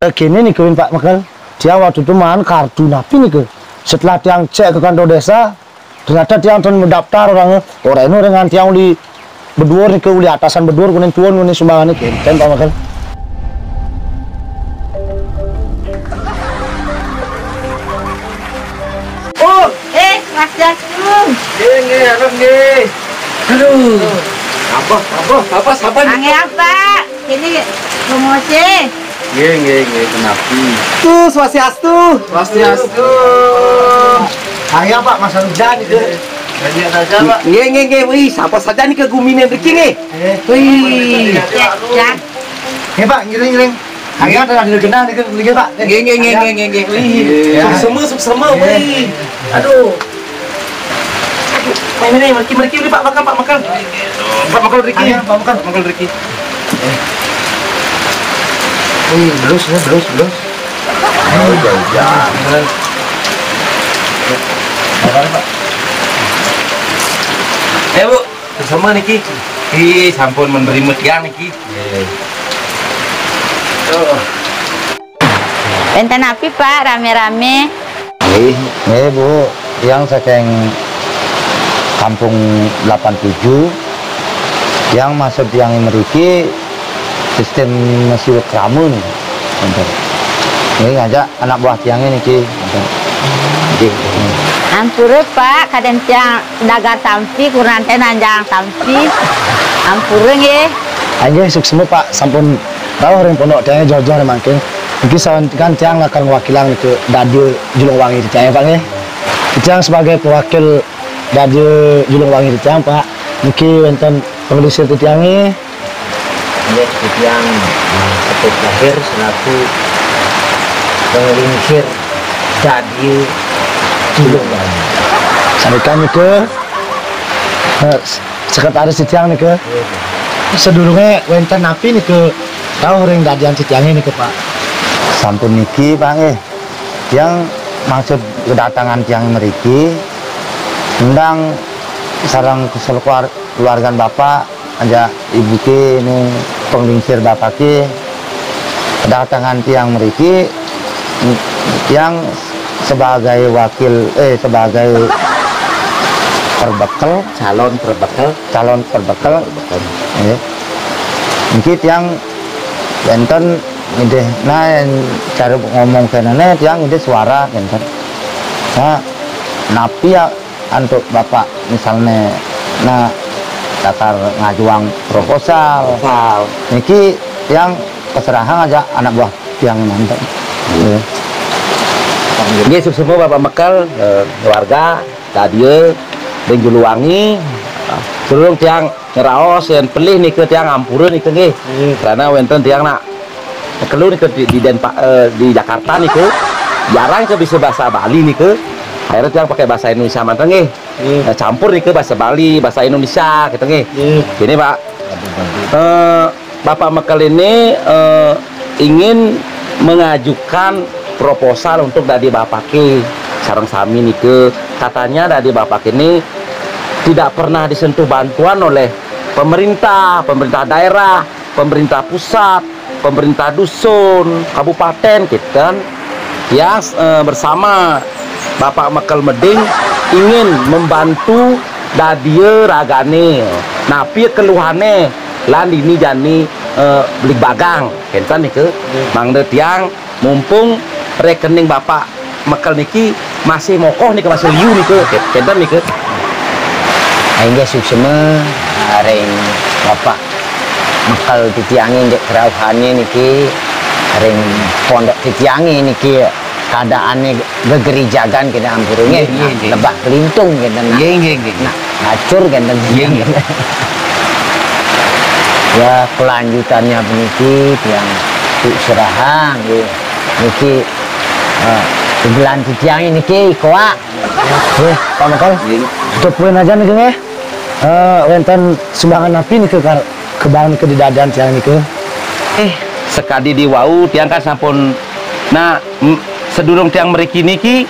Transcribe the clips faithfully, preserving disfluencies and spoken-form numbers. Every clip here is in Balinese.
Eh, kéné nika, Pak Mekel. Tiang waktu itu maan kartu napi nika. Setelah tiang cek ke kantor desa, ternyata tiang ten mendaftar orangnya. Orangnya dengan tiang uli beduur nika, uli atasan beduur, kuning tuun, kuning sumbangan nika. Ten, Pak Mekel. Oh, eh, Mas Jasku. Nggih, nggih, aduh, nggih. Aduh. Apa, apa, apa, sabar nih? Angge apa? Ini promosi. Nggih, nggih, nggih, kenapi? Tuh, swastiastu. Swastiastu. Saya, Pak, Mas Rizal itu. Banyak saja, Pak. Nggih, nggih, nggih. Wih, sapa saja nih ke gumine mriki nggih? Eh. Wih. Cek, cek. Nggih, Pak, ngiring, ngiring. Saya ada di kenal nih, nggih, Pak. Nggih, nggih, nggih, nggih, nggih, nggih. Wih. Iya. Suksema, suksema, wih. Aduh. Ayo, ini, mriki, mriki, ini, Pak, Mekel, Pak, Mekel. Pak, Mekel mriki. Ayo, Pak, Mekel. Mekel mriki. Wih, belus, ya, belus, belus. Ayo, jauh, jauh. Eh, Bu, suksema niki. Ih, sampun menerima tiang niki. Nggih. Tuh. Wénten napi, Pak, ramé-ramé? Nggih, nggih, Bu. Tiang saking Kampung delapan tujuh. Tiang maksud tiang mriki sistem siwa krama nih. Wénten. Nggih, ngajak anak buah tiangé niki. Wénten. Nggih. Ampura, Pak, kadén tiang dagar tampi, kuranté nanjang tampi. Ampura nggih. Ah, nggih, suksema, Pak, sampun rauh ring pondok tiangé joh-joh ring mangkin. Niki sawantikan tiang lakar ngwakilang nika dadia Julung Wangi titiangé, Pak, nggih. Titiang sebagai pewakil dadia Julung Wangi titiang, Pak. Niki wénten panglingsir titiangé. Nggih, titiang, eh, Ketut Lahir selaku panglingsir dadia Julung Wangi. Sané nika, eh, sekretaris titiang nika. Nggih. Sadurungé wénten napi nika rauh ring dadian titiangé nika, Pak? Sampun niki, Pak, nggih. Tiang maksud kedatangan tiang mriki, undang sareng keluar-, keluargan Bapak, ajak Ibu ké, ini panglingsir Bapak ké, kedatangan tiang mriki, tiang sebagai wakil, eh, sebagai perbekel. Calon perbekel. Calon perbekel. Perbekel. Nggih. Niki tiang wénten ngidih, nah, cara ngomong kéné, tiang ngidih suara wénten. Nah, napi ya antuk Bapak misalné, nah, lakar ngajuang proposal. Proposal. Niki tiang keserahang aja anak buah tiang nanti. Nggih. Nggih, suksema Bapak Mekel, eh, keluarga, dadia, ring Julung Wangi. Nah, sadurung tiang ngraos yén pelih nika tiang ampura nika nggih. Nggih. Karena wénten tiang nak kelu nika di, di Denpa-, eh, di Jakarta nika jarang nika bisa bahasa Bali nika. Akhirnya tiang pakai bahasa Indonesia manten nggih. Nggih. Eh, campur nika bahasa Bali, bahasa Indonesia gitu nggih. Nggih. Gini, Pak. Eh, Bapak Mekel ini, eh, ingin mengajukan proposal untuk dadi bapaké sareng sami nika. Katanya dadi bapak ini tidak pernah disentuh bantuan oleh pemerintah, pemerintah daerah, pemerintah pusat, pemerintah dusun, kabupaten, gitu kan. Yang, eh, bersama Bapak Mekel Meding ingin membantu dadia ragané. Napi keluhané lan dini jani, eh, beli bagang, kénten nika. Mangda tiang mumpung rekening Bapak Mekel niki masih mokoh nika, masih liu nika, kénten nika. Inggih suksma, ah, ring Bapak Mekel titiangé inggih kerauhané niki, ring pondok titiangé niki keadaanné gegerijagan kéné ampura nggih. Nggih, nggih, nggih. Lebah kelintung kéné, nah. Nggih, nggih, nggih. Nah, ngacur kéné. Nggih, nggih. Ya, kelanjutannya puniki tiang tu serahang nggih. Niki, eh, gegelan titiangé niki, koak. Nggih, Pak Mekel. Nggih. Tutup poin aja niki nggih. Eh, wénten sumbangan napi nika kar-, kebang nika di dadian tiang nika? Eh, sakadi diwau tiang kan sampun, nah, m-, sadurung tiang mriki niki,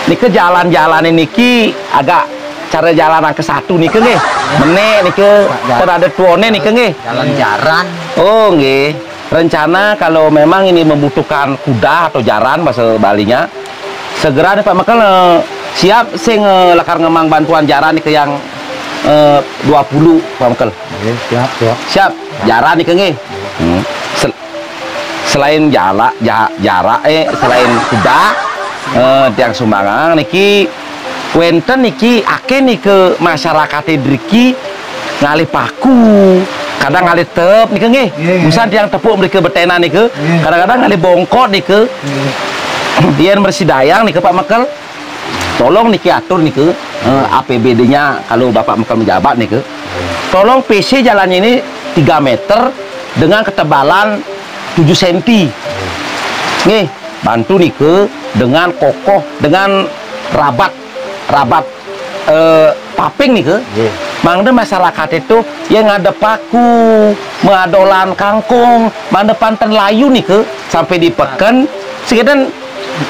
nika jalan-jalané niki agak cara jalan angka satu nika nggih. Menék nika, jalan. Kan ada tuoné nika nggih. Jalan jaran. Oh, nggih. Rencana kalau memang ini membutuhkan kuda atau jaran bahasa Balinya, segera nih Pak Mekel, eh, siap sing, eh, lakar ngemang bantuan jaran nih ke yang, eh, dua puluh Pak Mekel. Oke, siap, siap. Siap, jaran nih ke nggih. Hmm. Sel- selain jala, ja- jarak, eh, selain kuda, eh, tiang sumbangan niki wenten niki akeh nih ke masyarakat driki ngalih paku, kadang ngalih tep nih ke nggih. Nggih, nggih. Busan tiang tepuk mriki betena nih ke, nggih, kadang-kadang ngalih bongkot nih ke. Nggih. Yen mresidayang nih ke Pak Mekel, tolong niki atur nih ke, eh, A P B D-nya kalau Bapak Mekel menjabat nih ke. Tolong P C jalannya ini tiga meter dengan ketebalan tujuh senti. Nggih, bantu nih ke dengan kokoh, dengan rabat, rabat, eh, paping nih ke. Nggih. Mangda masyarakat itu yang ada paku, mengadolan kangkung, mangda panten layu nih ke sampai di peken. Sekian,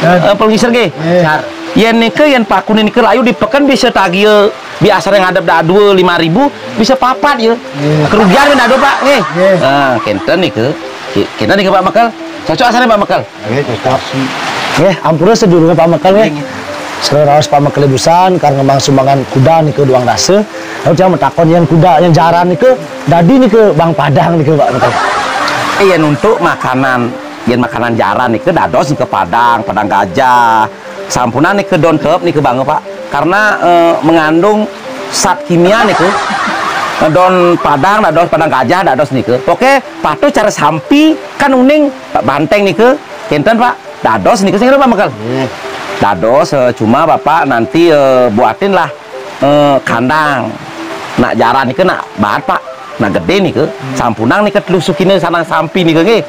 eh, pengisir nggih. Nggih. Yen nih ke, yen paku nih ke layu di peken bisa tagih biasa yang ngadep dak dua lima ribu, bisa papat ya. Nggih. Kerugian men ado Pak nggih. Nggih. Nah, kenten nih ke. Ki- Kenten nih ke Pak Mekel. Cocok asane Pak Mekel. Nggih, cocok. Nggih, ampura sedurunge Pak Mekel nggih. Nggih, nggih. Selaras Pak Mekel busan karena memang sumbangan kuda nih ke duang rasa. Lalu tiang metakon yang kuda yang jaran nih ke dadi nih ke Bang Padang nih ke Pak Mekel. Iya, untuk makanan, yen makanan jaran nih ke dados nih ke padang, padang gajah. Sampunan nih ke don tep nih ke Bang Pak. Karena, eh, mengandung zat kimia nih ke. Don padang dados padang gajah dados nih ke. Oke, patuh cara sampi kan uning Pak Banteng nih ke. Kenten Pak. Dados nih ke sing Pak Mekel. Nggih. Dados, eh, cuma Bapak nanti, eh, buatin lah, eh, kandang. Nak jaran nih ke nak baat Pak. Nak gede nih ke. Sampunang nih ke telusukine sanang sampi nih ke nggih.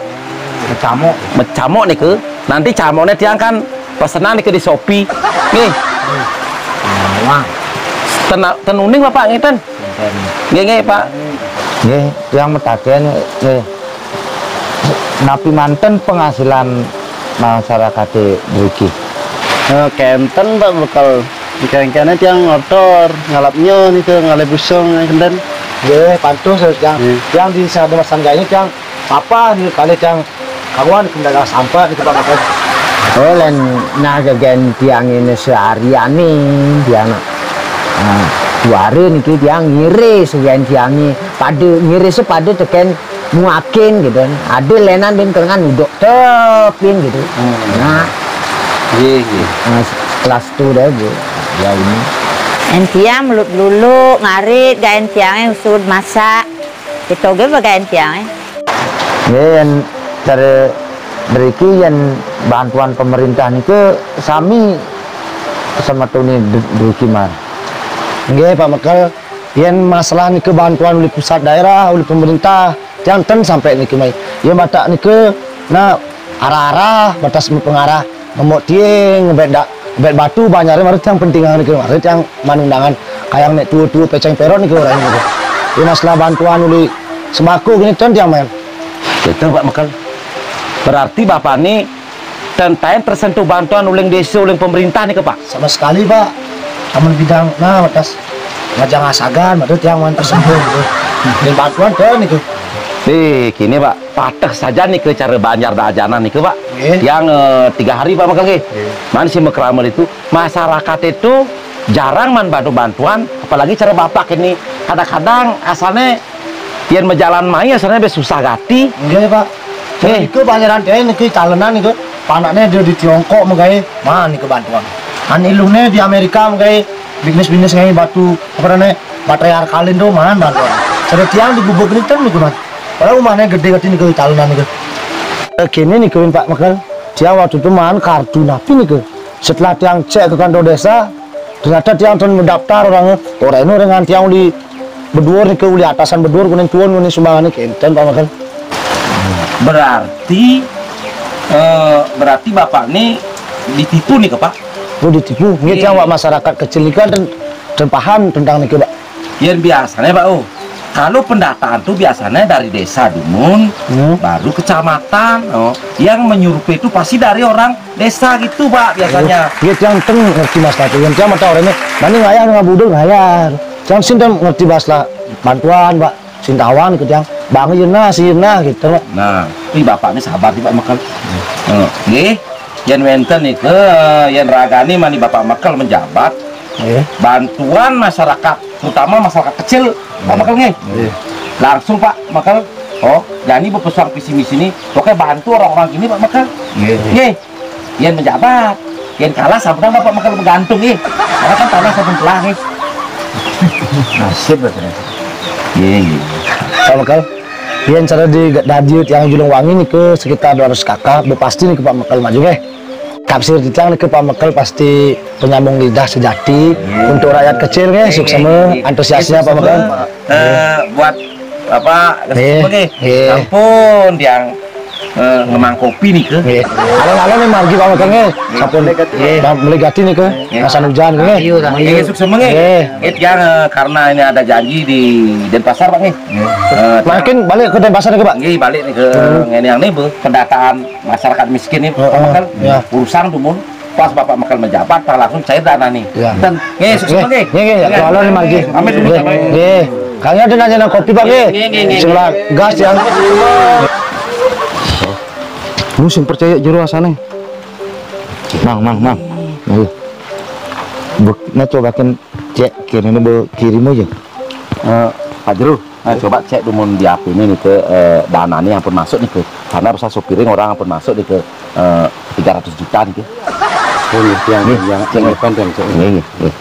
Becamuk. Becamuk nih ke. Nanti camuknya tiang kan pesenan nih ke di Shopee. Nggih. Wah. Tena- tenuning Bapak ngeten. Nggih nggih Pak. Nggih, tiang metaken nggih. Napi manten penghasilan masyarakat mriki? Eh, kenten Pak Mekel. Kengkene tiang ngotor, ngalap nyo nih ke ngalih busung kenten. Nggih, pantuh tiang. Nggih. Tiang di sana masan gaene tiang apa nih kali tiang kawan kendala sampah nih Pak Mekel. Oh, len nah gegen tiang ini seharian nih tiang. Nah, suara niki tiang ngiris gegen tiang nih. Pada ngiris pada teken muakin gitu. Ada lenan ben kelengan uduk tepin gitu. Hmm. Nah, nggih nggih. Nah, kelas tu dah bu. Ya ini. Yen tiang melut lulu ngarit gaen tiange usud masak. Kita ge bagaen tiange. Nggih, yen cara mriki yen bantuan pemerintah niki sami semetune mriki man. Nggih Pak Mekel, yen masalah niki bantuan oleh pusat daerah, oleh pemerintah, tiang ten sampai niki mai. Yen batak niki na arah-arah batas pengarah. Memok tiang, ngebet dak, ngebet batu banjar, mari tiang pentingan niki, mari tiang manundangan kayang nek tua-tua peceng perot niki orang niki. Ini masalah bantuan uli sembako gini ten tiang main. Betul Pak Mekel. Berarti Bapak ni tentang tersentuh bantuan uling desa uling pemerintah nih Pak? Sama sekali Pak. Amun bidang nah batas ngajang asagan, mari tiang main tersentuh gitu. Ini bantuan ten niki. Eh, kini Pak, patah saja nih ke cara banjar dak ajanan nih ke Pak. Nggih. Yang, eh, tiga hari Pak Mekel nggih. Nggih. Mana sih mekramal itu masyarakat itu jarang man bantu bantuan, apalagi cara bapak ini kadang-kadang asalnya yen mejalan mai asalnya be susah gati. Nggih Pak. Nggih. Itu banyaran dia niki talenan itu panaknya dia di Tiongkok menggai mana nih kebantuan. An ilune di Amerika menggai bisnis-bisnis ngai batu apa namanya baterai alkalin tuh mana bantuan. Cara tiang di gubuk ini ten niku man. Padahal rumahnya gede gati niku talenan niku. Eh, kene niku Pak Mekel. Tiang waktu itu man kartu napi niku. Setelah tiang cek ke kantor desa, ternyata tiang ten mendaftar orang orang ini dengan tiang uli beduur niku uli atasan beduur kuning tuan kuning sumbangan niku enten Pak Mekel. Berarti eh, berarti Bapak ini ditipu nih ke Pak? Oh ditipu. Nggih tiang Pak masyarakat kecil niku ten, ten paham tentang niku Pak. Yang biasanya Pak, oh, kalau pendataan tuh biasanya dari desa dumun, hmm, baru kecamatan, oh, yang menyuruh itu pasti dari orang desa gitu Pak biasanya. Nggih tiang ten ngerti Mas tapi yang tiang mata orangnya mana ngayah dengan budul ngayah. Tiang sin ten ngerti Mas lah bantuan Pak, sin tawang gitu tiang bang yenah si yenah gitu Pak. Nah, Ih, Bapak ni sabar, Pak Mekel. Eh, nggih, yén wénten niki, yén ragané mani Bapak Mekel menjabat, bantuan masyarakat, terutama masyarakat kecil, Pak Mekel nggih. Langsung Pak Mekel, oh, jani bepesuang visi misi ni, oké, bantu orang-orang gini, Pak Mekel. Nggih. Yén menjabat, yén kalah sampun Bapak Mekel begantung nggih. Karena kan tanah sampun belah nggih. Nasib katanya. Nggih, nggih. Pak Mekel, yén cara di dadi tiang Julung Wangi niki sekitar dua ratus K K, bu pasti niki Pak Mekel maju nggih. Tafsir titiang niki Pak Mekel pasti penyambung lidah sejati untuk rakyat kecil nggih, suksema antusiasnya Pak Mekel. Eh, buat apa, nggih, nggih. Sampun tiang, eh, ngemang kopi nika. Nggih. Alon-alon nih margi Pak Mekel nggih. Sampun nggih, meli gati nika. Nggih. Ngasan hujan nggih. Nggih, suksema nggih. Nggih. Nggih, tiang, eh, karena ini ada janji di Denpasar, Pak nggih. Eh, mangkin balik ke Denpasar nggih, Pak? Nggih, balik nika ngene yang nih, Bu, pendataan masyarakat miskin nih, Pak Mekel. Urusan dumun pas Bapak Mekel menjabat, tah langsung cair dana nih. Ten, nggih, sukses nggih. Nggih, nggih, ya. Kalau nih margi. Amit, nggih, nggih. Kang ada nanya nang kopi, Pak nggih. Nggih, nggih, nggih. Sing lah, gas ya. Lu sing percaya jero asane. Mang, mang, mang. Ayo. Buk, nah coba kan cek kiri ini bu kirim aja. Eh, Pak Jero, nah, coba cek dumun di H P ini nih ke, eh, dana nih ampun masuk nih ke. Karena harus supirnya orang ampun masuk nih ke, eh, tiga ratus juta nih ke. Oh, ngerti yang, nggih, yang, cek yang nggih. Depan tuh, cek. Nggih, nggih, nggih.